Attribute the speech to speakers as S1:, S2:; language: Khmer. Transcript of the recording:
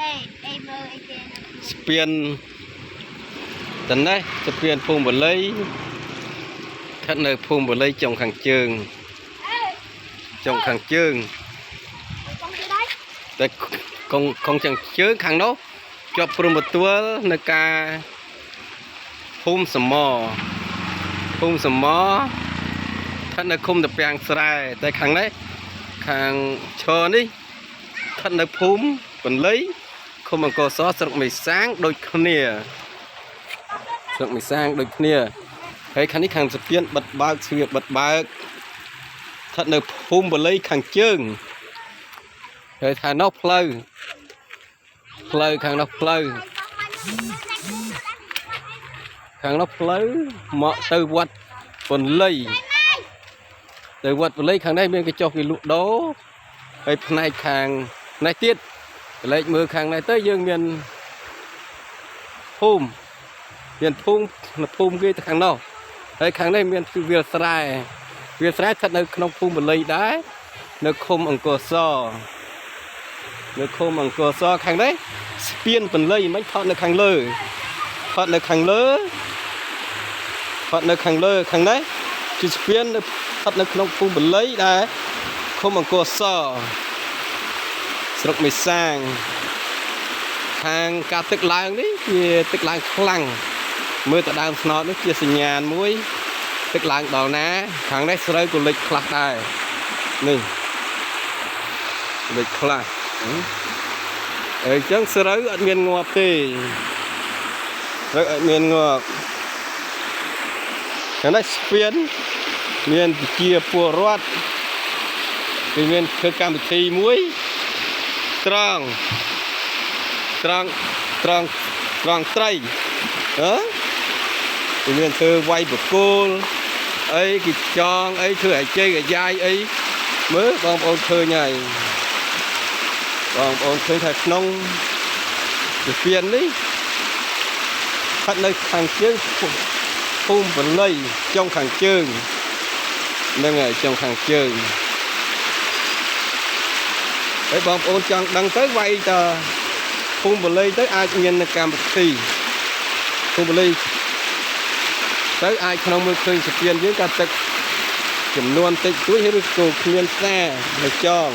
S1: អេអេមើលអីគេនៅ
S2: ស្ពានតនេះស្ពានភូមិបាលីស្ថិតនៅភូមិបាលីចុងខាងជើង
S1: អេ
S2: ចុងខាងជើង
S1: កងទៀតហើយ
S2: តែកងកងខាងជើងខាងនោះជាប់ព្រំប្រទល់នៅការភូមិសមភូមិសមស្ថិតនៅឃុំតាពាំងស្រែតែខាងនេះខាងឈរនេះស្ថិតនៅភូមិពលីឃុំអង្គរសស្រុកមេសាងដូចគ្នា ស្រុកមេសាងដូចគ្នាហើយខាងនេះខាងស្ពានបិទបើកទ្វារបិទបើកស្ថិតនៅភូមិបាលីខាងជើងហើយថានោះផ្លូវផ្លូវខាងនោះផ្លូវខាងនោះផ្លូវមកទៅវត្តពន្លៃទៅវត្តពន្លៃខាងនេះមានកញ្ចុះគេលក់ដូរហើយផ្នែកខាងនេះទៀតកលេចមើលខាងនេះទៅយើងមានភូមិ មានភូមិនៅភូមិគេទៅខាងនោះហើយខាងនេះមានគឺវាលស្រែវាលស្រែស្ថិតនៅក្នុងភូមិបាលីដែរនៅឃុំអង្គរសនៅឃុំអង្គរសខាងនេះស្ពានពន្លៃមិនថតនៅខាងលើថតនៅខាងលើថតនៅខាងលើខាងនេះគឺស្ពាននៅស្ថិតនៅក្នុងភូមិបាលីដែរឃុំអង្គរសស្រុកមេសាងខាងការទឹកឡើងនេះវាទឹកឡើងខ្លាំង មើលទៅដើមស្នោតនេះជាសញ្ញាណមួយទឹកឡើងដល់ណាខាងនេះស្រូវក៏លិចខ្លះដែរនេះលិចខ្លះហឹមអញ្ចឹងស្រូវអត់មានងាប់ទេស្រូវអត់មានងាប់ខាងនេះស្ពានមានប្រជាពលរដ្ឋគេមានធ្វើកម្មវិធីមួយត្រង់ត្រង់ត្រង់ត្រង់ត្រីហ៎ គេមានធ្វើវាយបកគោលអីគេចងអីធ្វើឲ្យជ័យឲ្យយាយអីមើលបងប្អូនឃើញហើយបងប្អូនឃើញថាក្នុងវិពាននេះស្ថិតនៅខាងជើងភូមិពលីចុងខាងជើងហ្នឹងហើយចុងខាងជើងហើយបងប្អូនចង់ដឹងទៅវាយតភូមិពលីទៅអាចមាននៅកម្មវិធីភូមិពលី ទៅអាចក្នុងមើលឃើញស្ពានយើងក៏ទឹកចំនួនតិចតួចឬក៏គ្មានផ្សារនៅចង